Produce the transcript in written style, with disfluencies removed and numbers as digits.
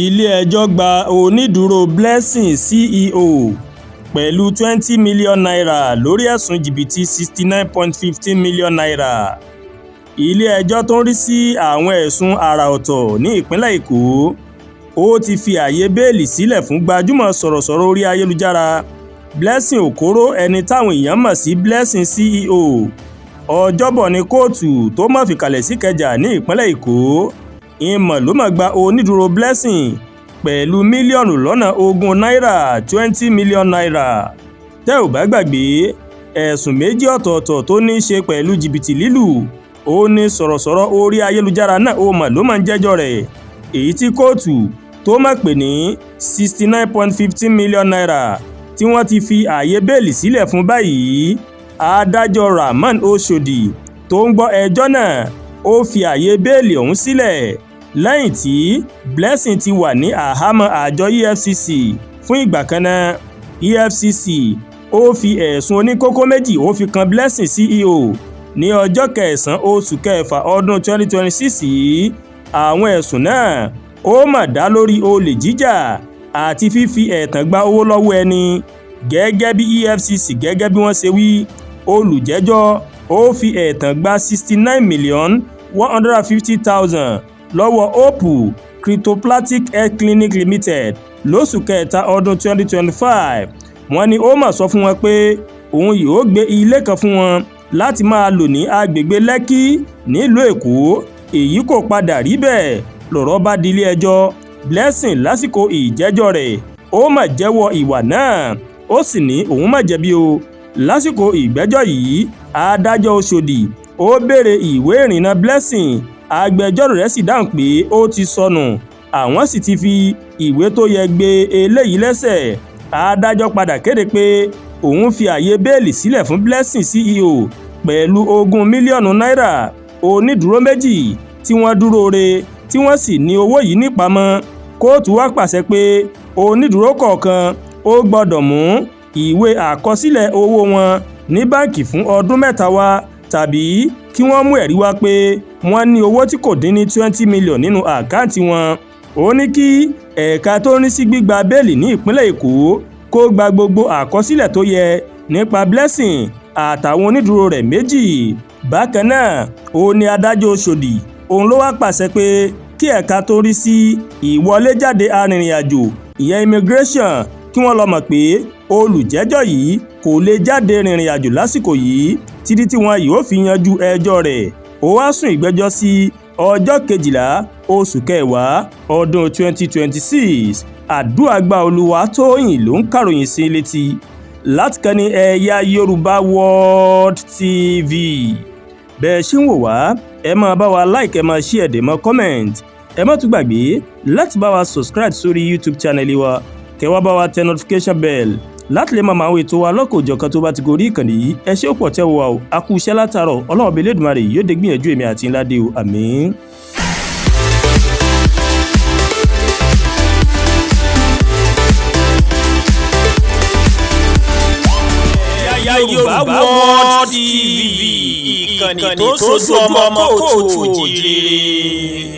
Ilé-ẹjọ́ gba onídùúró Blessing ceo pẹ̀lú ₦20 million lórí ẹ̀sùn jìbìtì ₦69.15 million. Ilé-ẹjọ́ tó ń rí sí àwọn ẹ̀sùn àrà ọ̀tọ̀ ní ìpínlẹ̀ Èkó ó ti fi ààyè bẹ́ẹ́lí sílẹ̀ fún gbajúmọ̀ sọ̀rọ̀sọ̀rọ̀ orí ayélujára Blessing Okoro, ẹni táwọn èèyàn mọ̀ sí Blessing CEO. Ọjọ́bọ̀ ní kóòtù tó mọ̀ fìkàlẹ̀ síkẹjà ní ìpínlẹ̀ Èkó ìmọ̀ ló mọ̀ gba onídùúró Blessing pẹ̀lú mílíọ̀nù lọ́nà 20 náírà, ₦20 million. Tẹ́ ò bá gbàgbé, ẹ̀sùn méjì ọ̀tọ̀ọ̀tọ̀ tó ní í ṣe pẹ̀lú jìbìtì lílù ó ní sọ̀rọ̀sọ̀rọ̀ orí ayélujára náà ó mọ̀ ló máa ń jẹ́jọ́ rẹ̀, èyí tí kóòtù tó mọ̀ pé ní ₦69.15 million tí wọ́n ti fi ààyè bẹ́ẹ̀lì sílẹ̀ fún báyìí. Adájọ́ Rahman Oshodi tó ń gbọ́ ẹjọ́ náà ó fi ààyè bẹ́ẹ̀lì ọ̀hún sílẹ̀ lẹ́yìn tí Blessing ti wà ní àhámọ́ àjọ EFCC fún ìgbà kan náà. EFCC ó fi ẹ̀sùn oníkókó méjì ó fi kan Blessing CEO ní ọjọ́ kẹsàn-án oṣù kẹfà ọdún 2026 yìí. Àwọn ẹ̀sùn náà ó mà dá lórí olè jíjà àti fífi ẹ̀tàn gba owó lọ́wọ́ ẹni. Gẹ́gẹ́ bí EFCC, gẹ́gẹ́ bí wọ́n ṣe wí, olùjẹ́jọ́ ó fi ẹ̀tàn gba 69,150,000 lọ́wọ́ Hope Cryptoplatic Health Clinic Limited lóṣù kẹta ọdún 2025. Wọ́n ní ó mà sọ fún wọn pé òun yóò gbé ilé kan fún wọn láti máa lò ní agbègbè Lẹ́kì nílùú Èkó. Èyí kò padà rí bẹ́ẹ̀, lọ̀rọ̀ bá di ilé-ẹjọ́. Blessing lásìkò ìjẹ́jọ́ rẹ̀ ó mà jẹ́wọ́ ìwà náà, ó sì ní òun má jẹ̀bi o. Lásìkò ìgbẹ́jọ́ yìí, adájọ́ Ọ̀ṣọ́dì ó béèrè ìwé ìrìnnà Blessing. Agbẹjọ́rò rẹ̀ sì dáhùn pé ó ti sọnù, àwọn sì ti fi ìwé tó yẹ gbé eléyìí lẹ́sẹ̀. Adájọ́ padà kéde pé òun fi ààyè bẹ́ẹ̀lì sílẹ̀ fún Blessing CEO pẹ̀lú 20 mílíọ̀nù náírà. Onídùúró méjì tí wọ́n dúró re tí wọ́n sì ní owó yìí nípamọ́. Kóòtù wá pàṣẹ pé onídùúró kọ̀ọ̀kan ó gbọ́dọ̀ mú ìwé àkọsílẹ̀ owó wọn ní báǹkì fún ọdún 3 wá, tàbí kí wọ́n mú ẹ̀rí wá pé wọ́n ní owó tí kò dín ní 20 million nínú àkáǹtì wọn. Ó ní kí ẹ̀ka tó ń rí sí gbígba bẹ́ẹ̀lì ní ìpínlẹ̀ Èkó kó gba gbogbo àkọsílẹ̀ tó yẹ nípa Blessing àtàwọn onídùúró rẹ̀ méjì. Bákan náà ó ní adájọ́ Ọ̀ṣọ́dì òun ló wá pàṣẹ pé kí ẹ̀ka tó ń rí sí ìwọléjáde arìnrìn-àjò, ìyẹn immigration, kí wọ́n lọ mọ̀ pé olùjẹ́jọ́ yìí kò lè jáde rìnrìn àjò lásìkò yìí títí tí wọn yóò fi yanjú ẹjọ́ rẹ̀. Ó wá sún ìgbẹ́jọ́ sí ọjọ́ 12 oṣù kẹwàá ọdún 2026. Àdúràgbà Olúwatóyìn ló ń kàròyìn sí létí láti kàn ní Ẹ̀yà Yorùbá World TV. Bẹ́ẹ̀ ṣe ń wò wá, ẹ máa bá wa like, ẹ máa share, dẹ̀ mọ́ comment. Ẹ má tún gbàgbé láti bá wa subscribe sórí YouTube channel wa, kẹ́ wá bá wa tẹ notification bell láti lè máa àwọn ètò wa lọ́kọ̀ọ́jọ̀kan tó bá ti gorí ìkànnì yìí. Ẹ ṣé ó pọ̀ tẹ́ wò wá o, a kú iṣẹ́ látàárọ̀. Ọlọ́run ọba Elédùmarè yóò dé gbìyànjú èmi àti ńlá dé o, àmín. Yorùbá World TV, ìkànnì tó ń sojú ọmọ kóòtù òjìrè.